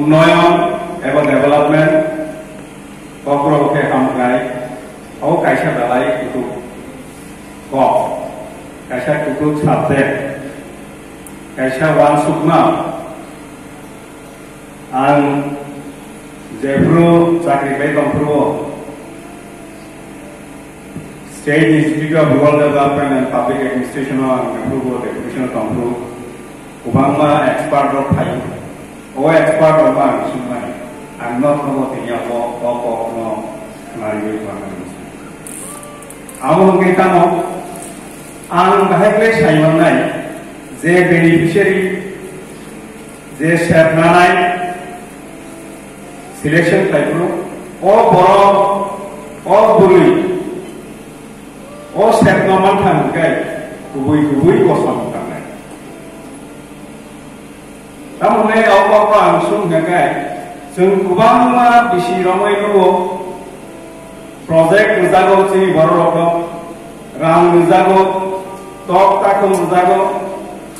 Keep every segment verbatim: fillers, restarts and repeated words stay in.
Unnoyon eba development, kokrok khe hamkrai, o kaisa belai kutuk kok, kaisa kutuk subject, kaisa uansukma. Ang jephru chakri bai tongphuru, State Institute of Rural Development and Public Administration o ang jephru bo deputation o tongphuru, kwbangma expert rok phaio. O expert rok ang sumani, ang not no tini o, o kok no khwnariwi tongmani. Amo hwnkhe tamo ang bahai khlai sai mannai je beneficiary, je sep nanai selection khlaiphuru, o borok, o bwrwi, o sepno mankha hwnkhe kubui kubui kosom tangnai. Tamoni o kokno ang sung hwnkhe, chwng kwbangma bisi romwi nugo, project rwjago chini bororokno, rang rwjago, tok takhum rwjago,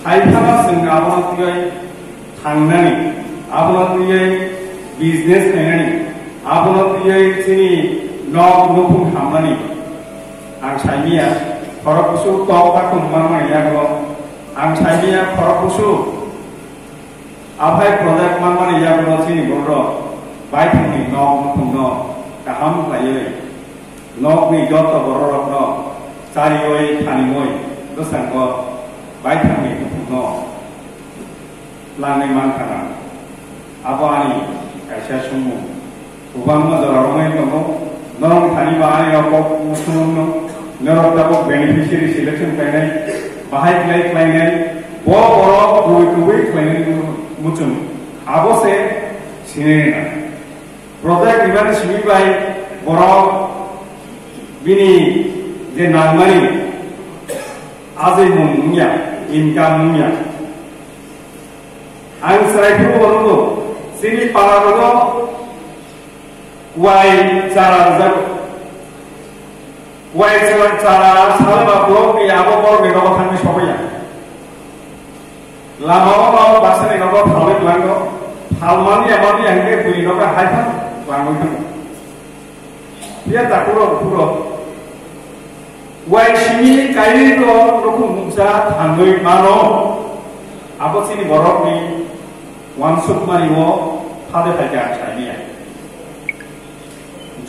hai phano chwng abono twiwi thangnani, abono twiwi business khlainani, abono twiwi chini nok nukhung hamnani. Ang saimanya, khorok kusu tok takhum manmani yago, ang saimanya khorok kusu aphai project manmani yago chini borok baithangni nok nukhungno kaham khlaiwi, nokni joto bororokno chariwi thaniwi bwskango baithangni nukhungno langwi mankha na? Abo ani kaisa sumung. Kwbangma jora romwi tongo. Norok thani ba ani rok kok sumungno. Norok tabuk beneficiary selection khlainai, bahai khlai khlainai, bo borok kubui kubui khlainai muchung. Abo se sinai na. Project rwmani simi bai borok bini je nangmani ajai mung wngya, income wngya. Ang chwrai phuru bo nugo, chini para rogo wai chara rwjago. Wai chara, chara salba block ni abo borok ni rogo thangwi sokya. Lama o ma baksa ni nogo phalwi tlango. Phalmani amani hingke bui nogo hai phan twlangwi thango. Phiya takuro phuro. Wai simi kairwi to nukhung mungsa thangwi mano. Abo chini borokni uansukmani o phade phaikha ang saimanya.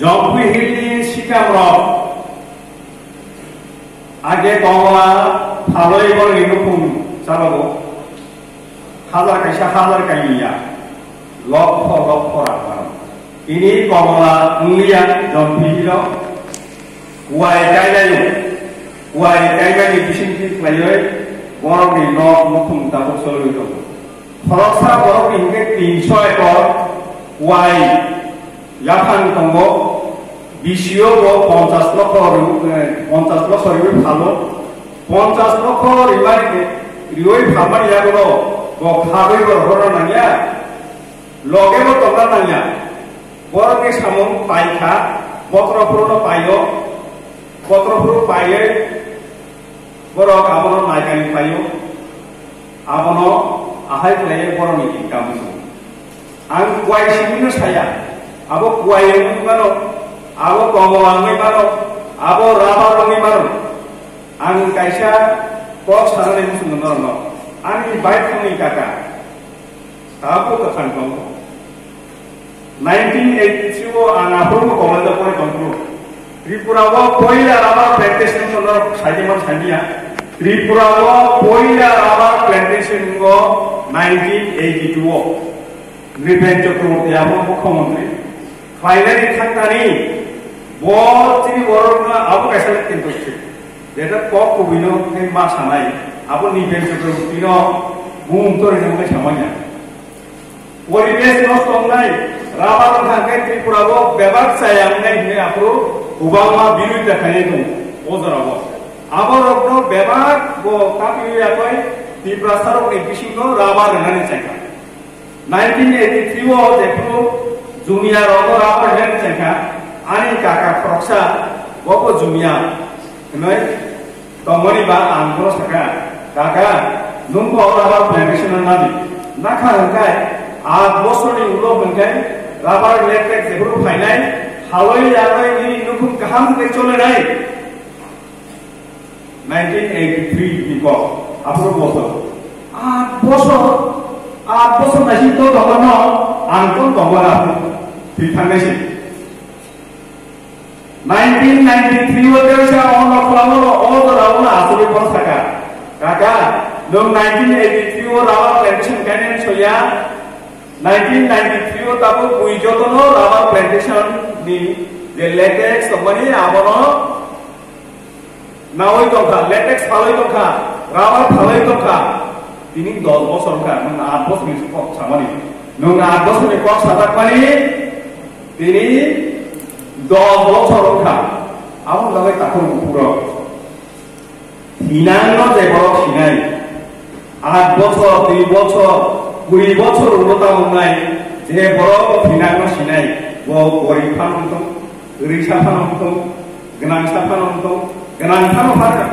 Jompi Hill ni sikam rok age komola phalwi borokni nukhung chalogo. Hazar kaisa hazar kaimiya, lokho lokho rang mano. Tini komola wngliya Jompi Hill o, wai kailaio, wai kaimani bisingtwi khlaiwi borokni nok nukhung tabuk cholwi tongo. Khoroksa borokni hwnkhe tinsho ekor wai yaphang tongo, bisio bo ponchas lokho ri-, eh, ponchas lokho riwi phalo. Ponchas lokho rimani, riwi phalmani yagulo bo kharwi bo rohorna nangya, loge bo tongna nangya. Borokni samung paikha, botrophruno paio, botrophru paiwi borok abono naikani paio, abono ahai khlaiwi borokni income wngwi. Ang kuai simino saya, abo kuai wngwi mano, abo komola wngwi mano, abo rubber wngwi mano. Ang kaisa kok sanani muchungo norokno, ani baithangni kaka, abo kwthang tongo. Nineteen eighty-three o ang aphuru college o pori tongphuru. Tripura o poila rubber plantation no norok saidi man saiya. Tripura o poila rubber plantation o nineteen eighty-two o. Nripen Chakraborty abo mukhyamantri. Khlainani thangtani bo chini borokno abo kaisa kintu se. Jeta kok kubui no khe ma sanai. Abo Nripen Chakraborty no bumung tori no khe samanya. Poribesh nosto wngnai, rubber wngkha hwnkhe Tripura o bebak chaya wngnai hwnwi aphuru kwbangma birui ta khainai tongo o jora o. Aborokno bebak bo kapiwi yakoi Tiprasarokni bisingo rubber rwnani chengkha. Nineteen eighty-three o jephuru Junia rokno rubber rwnani chengkha, ani kaka khoroksa bo bo Junia hwnwi tongmani ba ang bono sakha, "Kaka, nwng bo rubber plantation no nadi, nakha hwnkhe Aat bosorni ulo hwnkhe rubber latex jephuru phainai, haloi yaroi nini nukhung kaham khe cholenai. Nineteen eighty-three ni kok, aphuru bosor. Aat bosor, aat bosor naising to tongo no, ang to tongo na, thwi thangnai se. Nineteen ninety-three o teisa ono khwlamo no, o jora o no asugwi bono saka, "Kaka, nwng nineteen eighty-three o rubber plantation kainani soya, nineteen ninety-three o tabuk bui jotono rubber plantation ni je latex tongmani abono nawi tongkha, latex phalwi tongkha, rubber phalwi tongkha." Tini dos bosor wngkha, nwng aat bosorni kok samani. Nwng aat bosorni kok sajakmani tini dos bosor wngkha. Aboni bagwi takhuk bukhuk rok. Thinangno je borok thinai, aat bochor, dui bochor, kuri bochor ulo ta wngnai, je borok thinangno sinai, bo gorib phano wngthung, risa phano wngthung, gwnangsa phano wngthung, gwnang phano phano,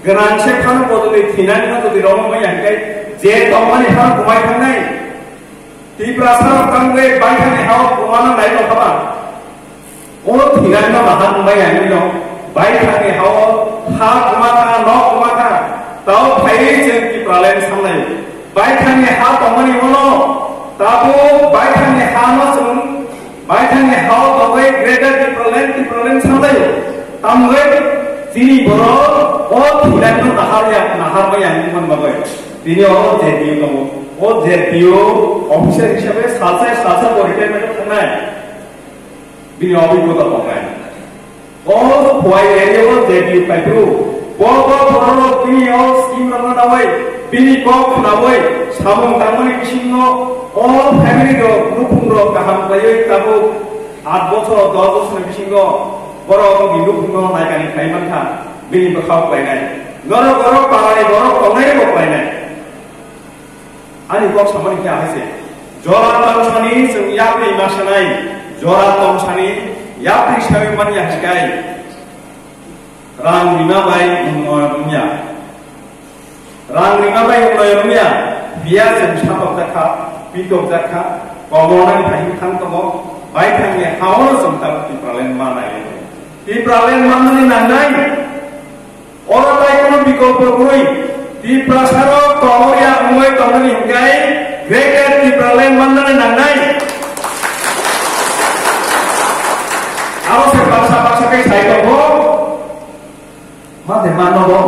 gwnangse phano bo jodi thinangno jodi romwi manya hwnkhe, je tongmani phano kwmai thangnai. Tiprasa rok tangwi baithani hao kwmana nai tongkha ba? O thwirangno bahan bai ani no, baithani hao ha kwma kha, nok kwma kha, tao phaiwi chwng Tipraland sangnai. Baithani ha tongmani ulo, tabuk baithani ha no chwng, baithani hao tongwi Greater Tipraland, Tipraland sangnai. Tamwi chini borok o thwirangno nahar ya, nahar bai ani man bagwi. Tini o J D U tongo. O J D U officer hisabe salsa, salsa bo retirement thangnai. Bini obhiggota tongnai. O Khowai area o J D U paipru. Bo, bo borok bini o scheme rokno nawi, bini kok khnawi, samung tangmani bisingo o family rok, nukhung rok kaham khlaiwi tabuk aat bochor, dos bochorni bisingo borok ni nukhungno naikani khlai mankha, bini bwkhao khlainai. Norok borok parani borok tongnai bo khlainai. Ani kok samani khe ahai se. Jora tongthani chwng yapri ma sanai. Jora tongthani yapri sawi manya hikai. Rang rima bai unnoyon wngya. Rang rima bai unnoyon wngya. Biya chwng satok jakha, pitok jakha, kobonani thahim thang tongo. Bai thangni haono chwng tabuk Tipraland manai. Tipraland manani nangnai. Oro tai kono bikolpo kwrwi, Tiprasarok tongorya wngwi tongmani hwnkhe Greater Tipraland mannani nangnai. Aro se baksa baksa khe sai tongo, ma de manno bo.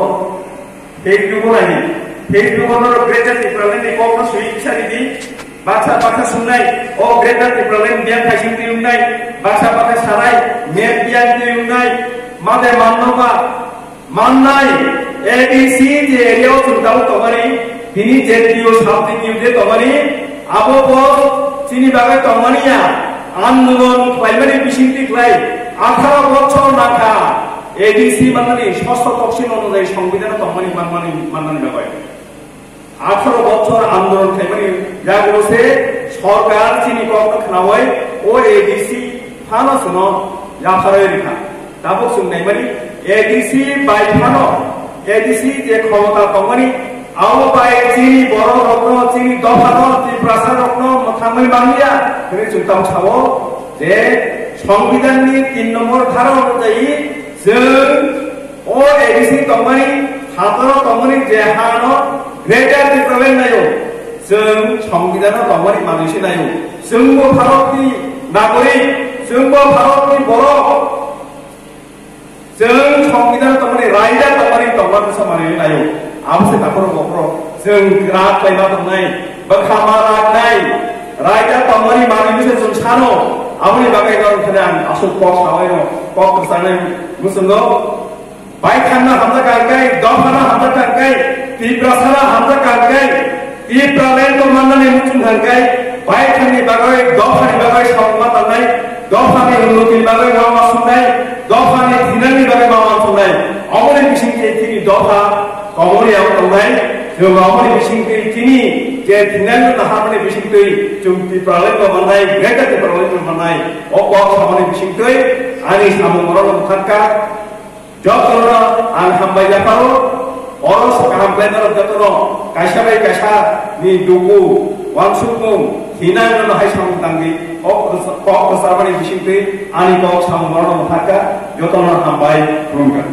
Facebook-o naidi, Facebook-o norok Greater Tipraland ni kokno sui kisa ridi, baksa baksa sungnai, o Greater Tipraland biyang kaising twi wngnai, baksa baksa sanai, map biyang twi wngnai, ma de manno ba. Mannai, A D C je area o chwng tabuk tongmani, tini J P O sub district je tongmani, abo bo chini bagwi tongmani ya, andolon khlaimani bisingtwi khlai, atharo bochor nangkha, A D C mannani, sosto toksin onujai songbidhano tongmani manmani, mannani bagwi. Atharo bochor andolon khlaimani yagulo se sorkar chini kokno khnaui o A D C phano chwngno yapharwi rikha. Tabuk chwng naimani A D C bai phano, A D C je khomota tongmani, abo bai chini borok rokno, chini dopha no, Tiprasa rokno mwthangwi manliya hwnwi chwng tamo sao je Songbidanni tin nombor dhara onujai chwng o A D C tongmani, hatoro tongmani je hano Greater Tipraland naio, chwng Songbidanno tongmani manwi se naio. Chwngbo Bharatni nagorik, chwngbo Bharatni borok, chwng Songbidanno tongmani, raida tongmani, tongmani samani naio. Abo se takhoro bokhoro chwng kwrak khlaima tongnai, bwkha ma raknai, raida tongmani manwi se chwng sano. Aboni bagwi norok thani ang aswk kok sabaino kok kwchangnai muchungo. Baithangno hamjak kangkai, dophano hamjak kangkai, Tiprasano hamjak kangkai, Tipralandno mannani muchung kangkai, baithangni bagwi, dophani bagwi sauma tangnai, dophani unnotini bagwi ma ma sungnai, dophani thinangni bagwi ma ma sungnai. Omoni bisingtwi chini dopha Komoriao tongnai, chwng omoni bisingtwi chini je thinangno naharmani bisingtwi chwng Tipralandno mannai, Greater Tipralandno mannai, o kok samani bisingtwi ani samung borokno mwthangkha. Jotono ang hambai yapharo, oro kaham khlainai rok jotono kaisa bai kaisa ni dugu, Wansukmung hinai no hai samung tangdi, kok rwsa-, kok rwchabani bisingtwi ani kok samung no thaka, jotono hambai khulumkha.